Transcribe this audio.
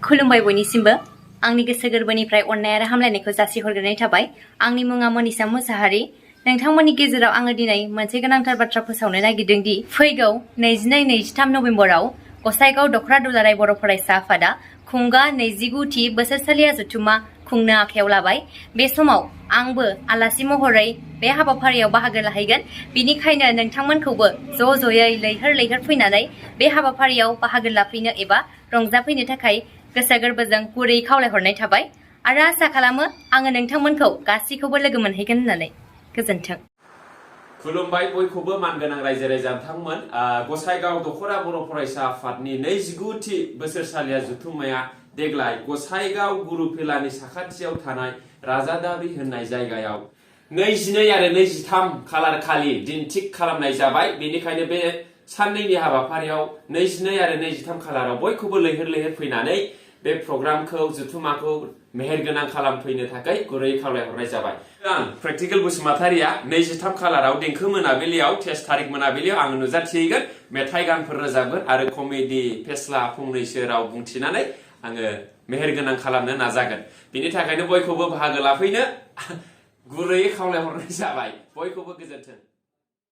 खुलुमबाय बयनिसिमबो आंनि गोसो गोरबोनिफ्राय अननाय आरो हामलायनायखौ जासिहरग्रोनाय थाबाय। आंनि मुङा मनिषा मुसाहारि। नोंथांमोननि गेजेराव आङो दिनै मोनसे गोनांथार बाथ्रा फोसावनो नागिरदों दि फैगौ 22-23 नबेम्बराव गसाइगाव दख'र दुलाराय बर' फरायसा आफादा खुंगा 29थि बोसोरसालिया जथुम्मा खुंनो आखायाव लाबाय। बे समाव आंबो आलासि महरै बे हाबाफारियाव बाहागो लाहैगोन। बिनिखायनो नोंथांमोनखौबो ज'ज'यै लैहोर फैनानै बे हाबाफारियाव बाहागो लाफैनो एबा रंजाफैनो थाखाय गोसो गोरबोजों गुरै खावलायहरनाय थाबाय आरो आसा खालामो आङो नोंथांमोनखौ गासैखौबो लोगो मोनहैगोन होननानै। गोजोन्थों। खुलुमबाय बयखौबो मानगोनां रायजो राजाफोर गसाइगाव दख'रा बर' फरायसा आफादनि 29थि बोसोरसालिया जथुम्माया देग्लाय गसाइगाव गुरुफेलानि साखाथियाव थानाय राजादाबि होननाय जायगायाव 22 आरो 23 खालार खालि दिन थिग खालामनाय जाबाय। बेनिखायनो बे साननैनि हाबाफारियाव 22 आरो 23 खालाराव बयखौबो लैहोर फैनानै बे प्रग्रामखौ जथुम्माखौ मेहेरगोनां खालामफैनो थाखाय गुरै खावलायहरनाय जाबाय। आं प्रेक्टिकेल बसुमतारिया 23 खालाराव देंखो मोनाबिलियाव टेस्ट तारिख मोनाबिलियाव आं नुजाथिहैगोन, मेथाइ गानफोर रोजाबगोन आरो कमेडि फेस्ला फंनैसो राव बुंथिनानै आङो मेहेरगोनां खालामनो नाजागोन। बिनि थाखायनो बयखौबो बाहागो लाफैनो गुरैयै खावलायहरनाय जाबाय। बयखौबो गोजोन्थों।